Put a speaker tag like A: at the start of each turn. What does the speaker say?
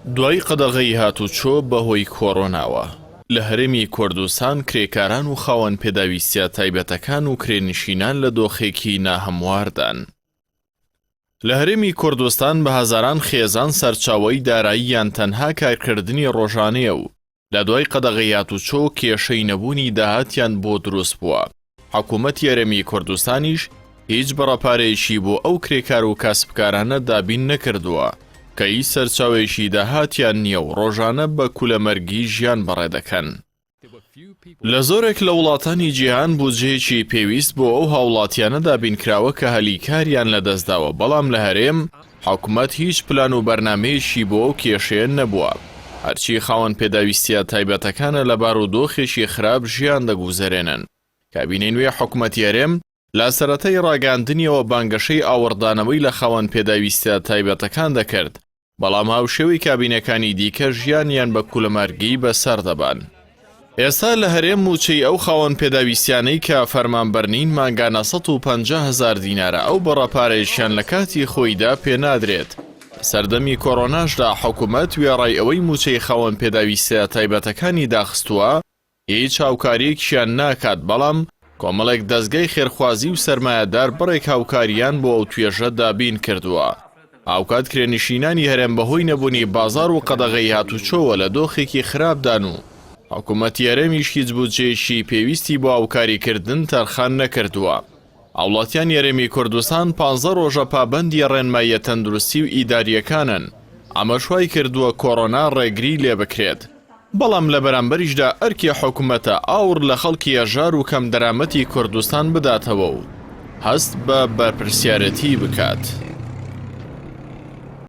A: دوای قەدەغەی هاتوچۆ بەهۆی کۆرۆناوە، لە هەرێمی کوردستان کرێکاران و خاوەن پێداویستییە تایبەتەکان و کرێنشینان لە دۆخێکی ناهەمواردان. لە هەرێمی کوردستان بە هەزاران خێزان سەرچاوەی داراییان تەنها کارکردنی ڕۆژانەیە و لە دوای قەدەغەی هاتوچۆ کێشەی نەبوونی داهاتیان بۆ دروست بووە، حکوومەتی هەرێمی کوردستانیش هیچ بڕە پارەیەکی بۆ ئەو کرێکار و کاسبکارانە دابین نەکردووە کە هیچ سەرچاوەیەکی داهاتیان نییە و ڕۆژانە بە کولەمەرگی ژیان بەڕێدەکەن. لە زۆرێک لە وڵاتانی جیهان بودجەیەکی پێویست بۆ ئەو هاوڵاتیانە دابینکراوە کە هەلی کاریان لەدەستداوە، بەڵام لە هەرێم حکومەت هیچ پلان و بەرنامەیەکی بۆ ئەو کێشەیە نەبووە، هەرچی خاوەن پێداویستییە تایبەتەکانە لە بارودۆخێکی خراپ ژیان دەگوزەرێنن. کابینەی نوێی حکومەتی هەرێم لە سەرەتای ڕاگەیاندنیەوە بانگەشەی ئاوڕدانەوەی لە خاوەن پێداویستییە تایبەتەکان دەکرد، بەڵام هاوشێوەی کابینەکانی دیکە ژیانیان بە کولەمەرگی بەسەر دەبەن. ئێستا لە هەرێم مووچەی ئەو خاوەن پێداویستیانەی کە فەرمانبەر نین مانگانە 150 هەزار دینارە، ئەو بڕە پارەیەشیان لە کاتی خۆیدا پێنادرێت. لە سەردەمی کۆرۆناشدا حکومەت وێڕای ئەوەی مووچەی خاوەن پێداویستیە تایبەتەکانی داخستووە، هیچ هاوکارییەکیان ناکات، بەڵام کۆمەڵێک دەزگای خێرخوازی و سەرمایەدار بڕێک هاوکارییان بۆ ئەو توێژە دابین کردووە. هاوکات کرێنشینانی هەرێم بەهۆی نەبوونی بازاڕ و قەدەغەی هاتوچۆوە لە دۆخێکی خراپدان و حکومەتی هەرێمیش هیچ بودجەیەکی پێویستی بۆ هاوکاریکردن تەرخان نەکردووە. هاوڵاتیانی هەرێمی کوردستان پانزە ڕۆژە پابەندی ڕێنماییە تەندروستی و ئیدارییەکانن، ئەمەش وایکردووە کۆرۆنا ڕێگری لێبکرێت، بەڵام لە بەرامبەریشدا ئەرکی حکومەتە ئاوڕ لە خەڵکی هەژار و کەمدەرامەتی کوردستان بداتەوە و هەست بە بەرپرسیارێتی بکات.